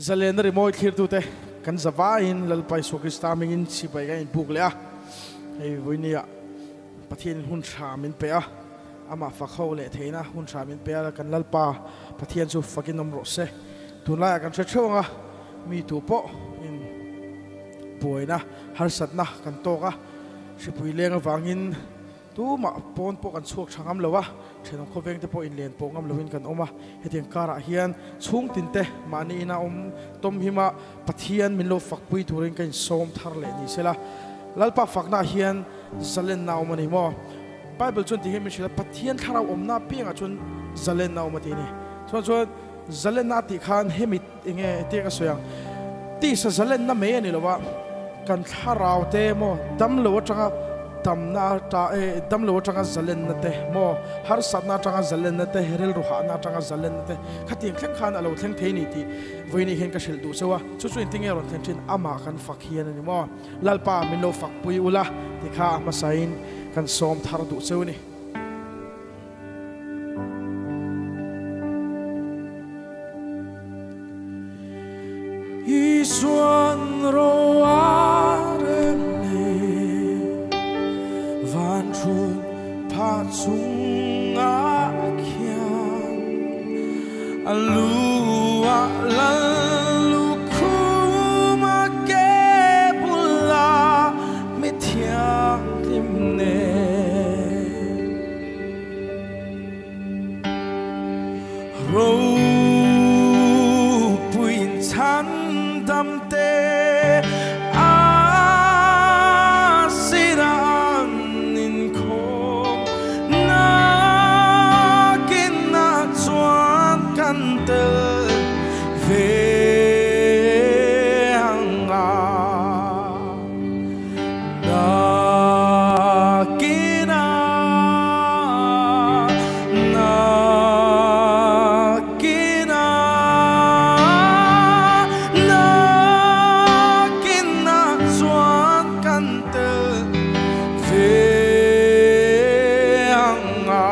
Zalena rimawi thlirtute kan zavaiin Lalpa Isua Krista hmingin sipai kan inbuk leh a. Hei vawinia Pathianin hun tha min pe a, amah fak ho leh theihna hun tha min pe a, kan Lalpa Pathian chu fakin awm rawh se. Tunlaiah kan hre theuh ang a, mi tu pawh in buaina harsatna kan tawk a, hripui leng avangin Tumah pawn pawh kan chhuak tha ngam lo a, thenawm khawveng te pawh inlen pawh ngam loin kan awm a. Hetiang karah hian chhungtin te mahni ina awm tawm hima Pathian min lo fakpui turin ka insawm thar leh ni sela. Lalpa faknaah hian zalenna a awm a ni maw? Bible chuan ti hian min hrilh a, Pathian thlarau awmna apiangah chuan zalenna a awm a ti a ni. Chuan chuan zalenna a tih khan hemi enge tia ka sawi ang, tisa zalenna mai a ni lo a, kan thlarau te maw damlo atanga damna ata eh damlo atanga zalenna te maw harsatna atanga zalenna te rilru hahna atanga zalenna te khatiang thleng khan a lo thleng thei ni tih vawiin hian ka hrilh duh cheu a, chu chu engtin nge rawn thlen thin amah kan fak hian a ni maw Lalpa min lo fak pui ula tikha a hmasain kan sawm thar duh cheu a ni. Isuan ro a rem le van thut phah chungah khian a lu ah lal lukhum a ke bulah mithianghlim nen. Ropuiin chhandam te a sirah an inkhawm nakinah chuan kan tel ve ang a. Nakinah, nakinah, nakinah chuan kan tel ve ang a.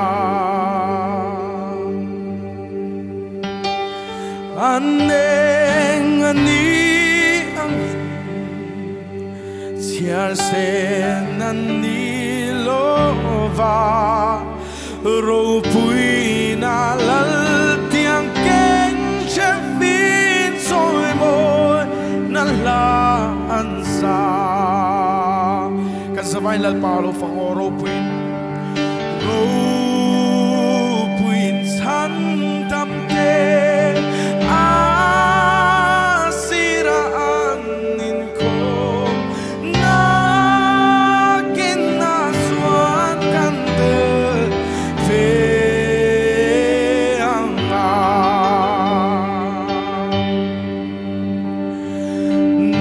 An eng a ni angin Chhiar sen an ni lova, ropuina lal tiang keng chevin chawi mawi na hla an sa. Kan zavai Lalpa lo fang aw ropuiin, ropuiin chhan tam te a sirah an inkhawm nakinah chuan kan tel ve ang a.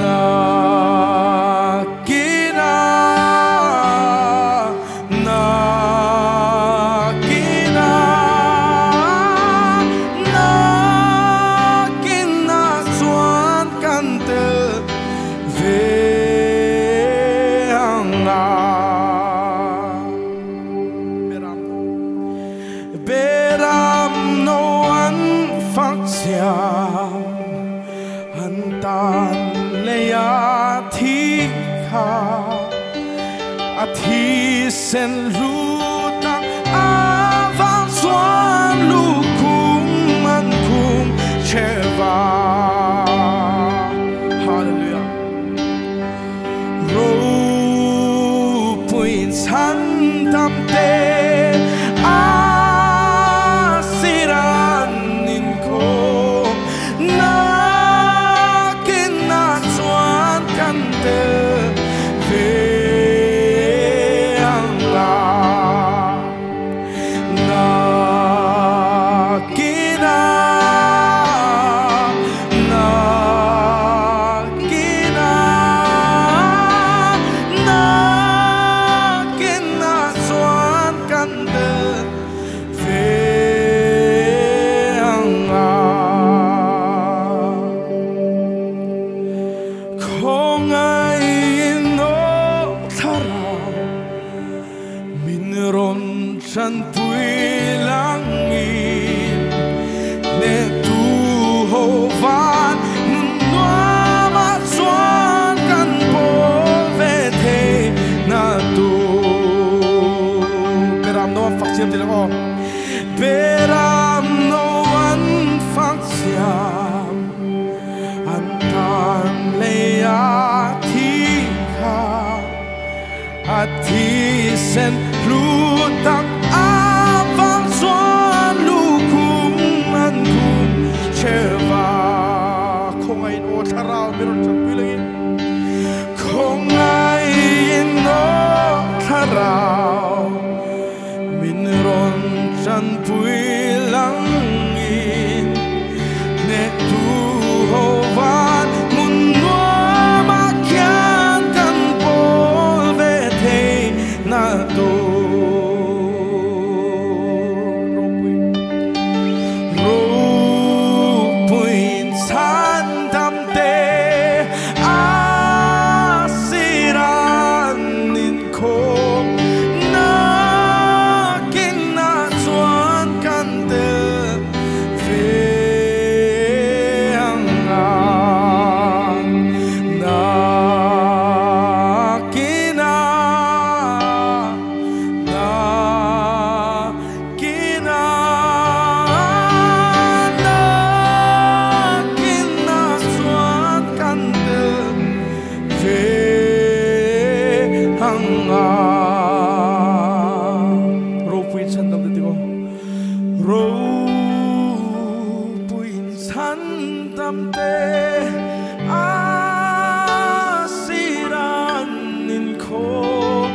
Nakinah, nakinah, nakinah chuan kan tel ve ang a. Beram no an fak chiam, an tan lei a thi kha, a thisen hlu tak avang chuan lukhum an khum che va. Hallelujah. Ropuiin chhan tam te a siran inkhawm nakinah chuan kan tel ve ang a. Nakinah, nakinah, nakinah chuan kan tel ve ang a. Khawngaih aw thlarau min rawn tanpui langin hnehtu ho van nun Thisen hlu tak avang chuan lukhum an khum cheva khawngaihin aw thlarau mi rawn tanpui langin khawngaihin aw thlarau min rawn tanpui langin hnehtu ho van mun nuam ah khian kan pawl ve thei na tur ropui ropuiin chhan dam te a siran in khawm nakin na chuan kan tel ve ang a nakin a nakin a nakin na chuan kan tel ve ang a ropui chhan dam te tiko ropuiin chhan dam te a siran in khawm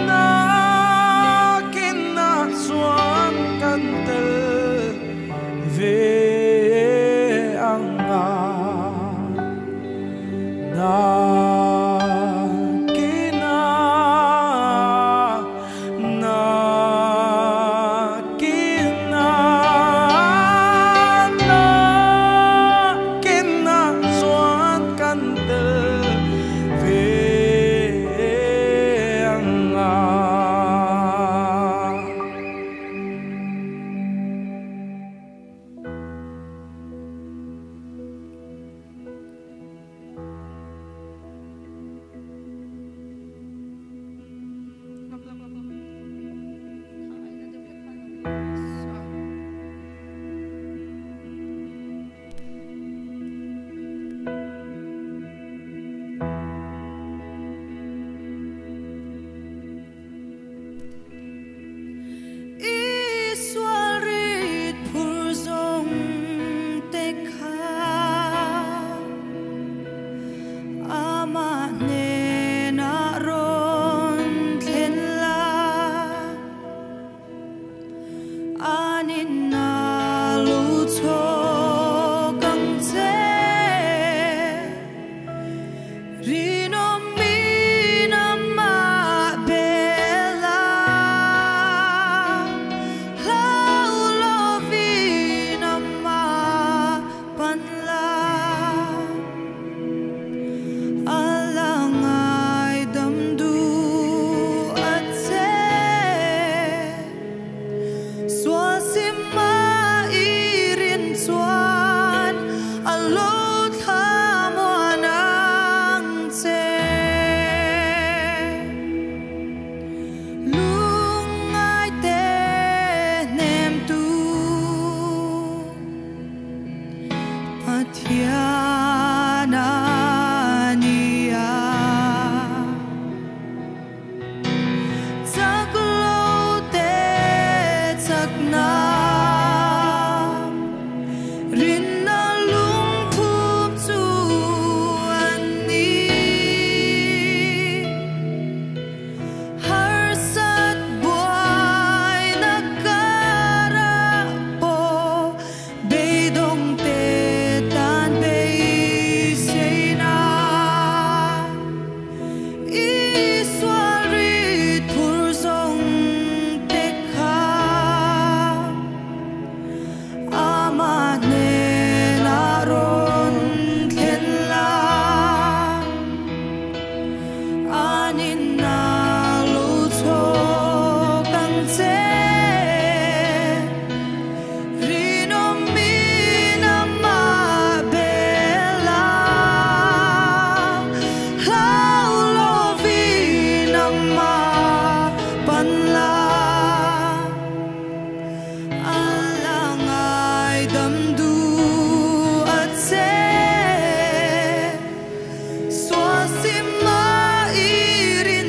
nakin na chuan kan tel ve ang a nakin a nakin a nakin na chuan kan tel ve ang a. Isual rit phur zong te kha ama hnena rawn thlen la anin na lu chhawk ang che rinom min ama bela hlau lovin ama pan la alangai dam du a che suasima irin chuan alo thlamuan ang che lungai te hnem tu Pathian ania chak lo te chak na rinna lungphum chu an ni harsat buai na kara po beidong te tan beiseina Isual rit phur zong te kha ama hnena rawn thlen la anin na lu chhawk ang che rinom min ama bela hlau lovin ama pan la alangai dam du a che suasima irin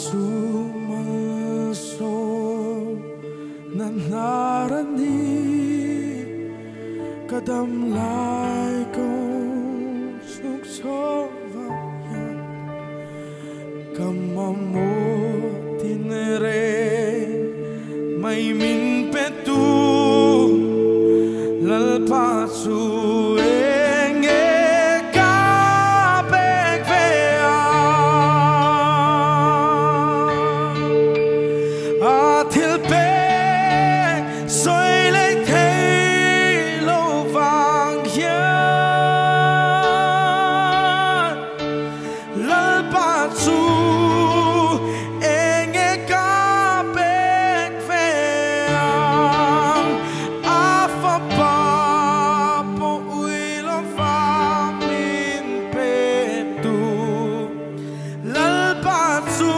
chu malsawm na hnar a ni, ka dam lai kawng chhuk chho vang hian ka mamawh tin reng mai min pe tu Lalpa chu eng nge ka pek ve ang? A thil pek sawi leh thei lo vang hian Lalpa chu eng nge ka pek ve ang? A fapa pawh ui lo vang min pe tu Lalpa chu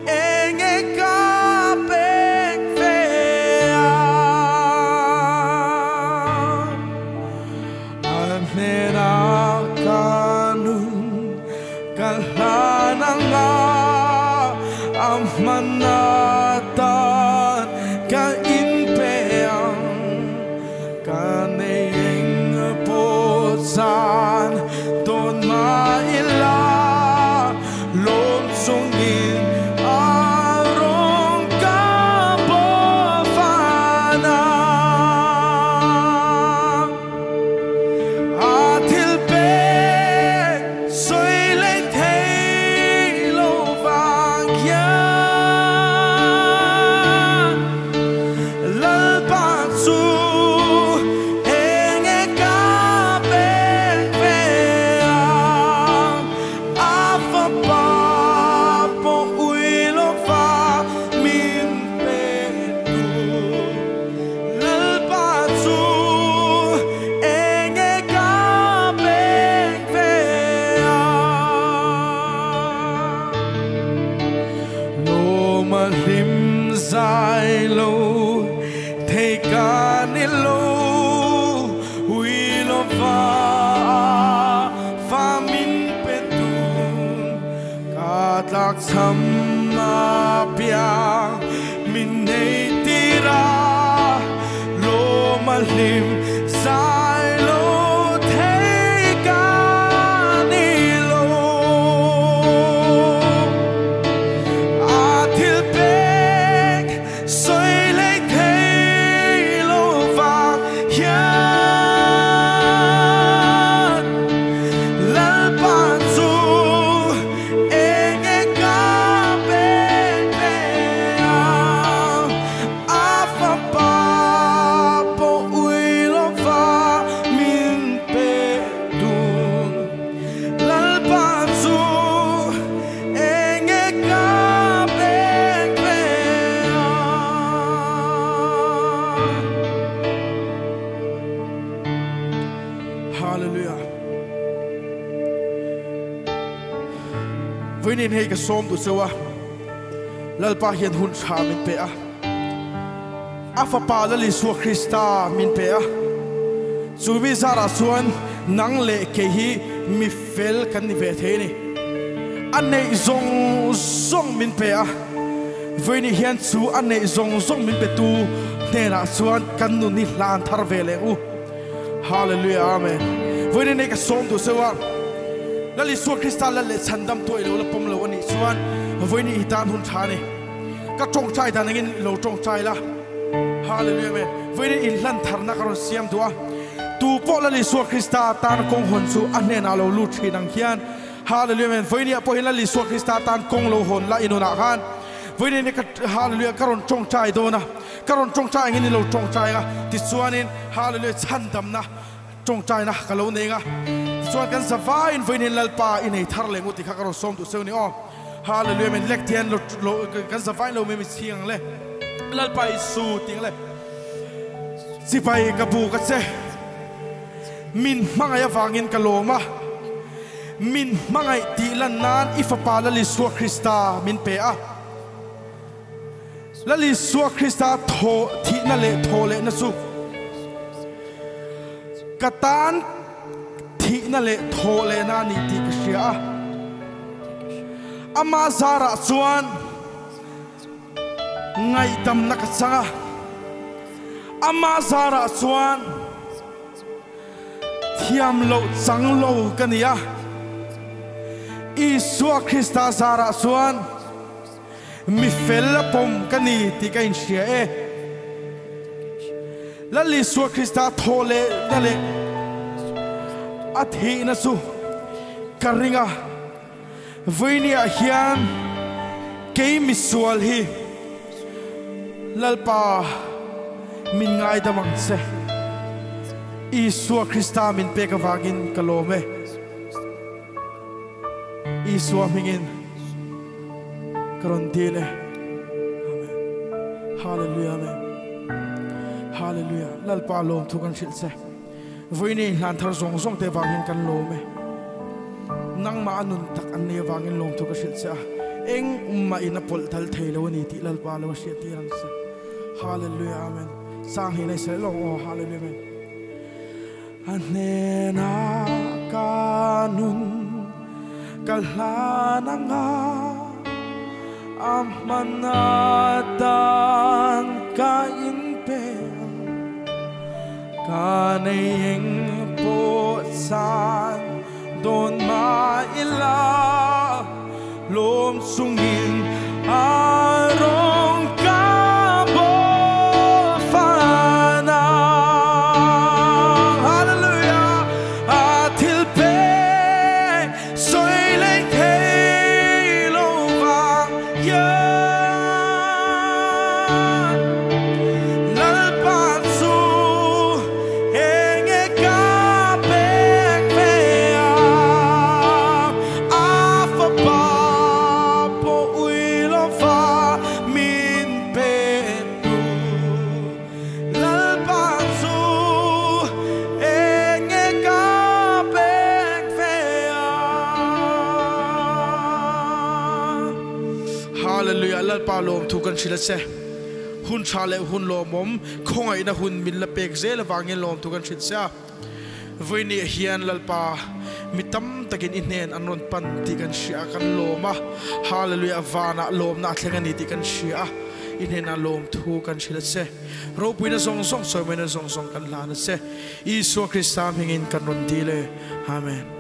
eng nge ka pek ve ang? A hnenah ka nun ka hlan anga a hman atan ka inpe ang, ka nei eng pawh chan dawn mah ila lawm chungin a rawng ka pawh fan ang. A thil pek sawi leh thei lo vang hian Lalpa chu eng nge ka pek ve ang? A fapa pawh ui lo va min pe tu Lalpa chu eng nge ka pek ve ang? Lawm a hlim zai lo thei ka ni lo ui lo va fa min pe tu ka tlak cham a piang min nei tira lawm a hlim zai lo thei ka ni lo. A thil pek sawi leh thei lo vang hian Lalpa chu eng nge ka pek ve ang? A fapa pawh ui lo va min pe tu Lalpa chu eng nge ka pek ve ang? Hallelujah. Vawiin hei ka sawm duh chauh a, Lalpa hian hun tha min pe a, a fapa Lal Isua Krista min pe a, chu mi zarah chuan nang leh kei hi mi fel kan ni ve thei a ni. A neih zawng zawng min pe a, vawiin hian chu a neih zawng zawng min petu hnenah chuan kan nun hi hlan thar ve leh ang u. Hallelujah Amen. Vawiin hei ka sawm duh chauh a, Lal Isua Krista lal leh chhandam tuah i lo la pawm lo a nih chuan vawiin i tan hun tha a ni. Ka tawngtai dan angin i lo tawngtai la. Hallelujah Amen. Vawiin in hlan tharna ka rawn siam duh a, tu pawh Lal Isua Krista tan kawng hawn chu a hnenah lo lut thin ang hian. Hallelujah Amen. Vawiin ah pawhin Lal Isua Krista tan kawng lo hawn la i nunah khan vawiin in ka Hallelujah ka rawn tawngtai dawn a, ka rawn tawngtai angin i lo tawngtai ang a, tichuanin Hallelujah chhandamna Tawngtaina ka lo nei nga, tichuan kan zavaiin vawiin hian Lalpa i nei thar leh ngut tih kha ka rawn sawm duh cheu ni aw. Hallelujah amen lek thian lo lo kan zavaiin lo memi chhing ang le. Lalpa i su tih ang le. Chibai ka bu ka che. Min hmangaih avangin ka lawm a. Min hmangaih tih lan nan i fapa Lal Isua Krista min pe a. Lal Isua Krista thaw thihna leh thaw lehna chu ka tan thihna leh thaw lehna a ni tih ka hria a. Ama zarah chuan ngaihdamna ka chang a, ama zarah chuan thiam loh chang lo ka ni a, Isua Krista zarah chuan mi fel a pawm ka ni tih ka inhria e. Lal Isua Krista thaw lehna leh a thihna chu ka ring a. Vawinia hian kei misual hi Lalpa min ngaidam ang che. Isua Krista min pek avangin ka lawm e. Isua hmingin ka rawn dil e. Amen. Hallelujah Amen. Hallelujah. Lalpa lawm thu kan hrilh che. Vawiin i hlan thar zawng zawng te vangin kan lawm e. Nangmah a nun tak an nei avangin lawmthu ka hrilh che a, eng mah in a pawlh dal thei lo a ni tih Lalpa lo a hriat tir ang che. Hallelujah Amen. Sang hi nei sel lo aw Hallelujah Amen. A hnenah ka nun ka hlan anga a hman atan ka inpe ang. Ka nei eng pawh chan dawn mah ila, lawm chungin a rawng ka bawh fan ang. Hallelujah! A thil pek sawi leh thei lo vang hian. Lalpa chu enge ka pek ve a, a fapa pawh ui lova min pe tu. Lalpa chu enge ka pek ve a. Hallelujah Lalpa lawm thu kan hrilh a che. Hun tha leh hun lawmawm khawngaihna hun min la pek zel avangin lawm thu kan hrilh che a. Vawinih hian Lalpa mi tam takin i hnen an rawn pan tih kan hria a, kan lawm a. Hallelujah vanah lawmna a thleng a ni tih kan hria a, i hnenah lawm thu kan hrilh a che. Ropuina zawng zawng, sawimawina zawng zawng kan hlan a che. Isua Krista hmingin kan rawn dil e. Amen.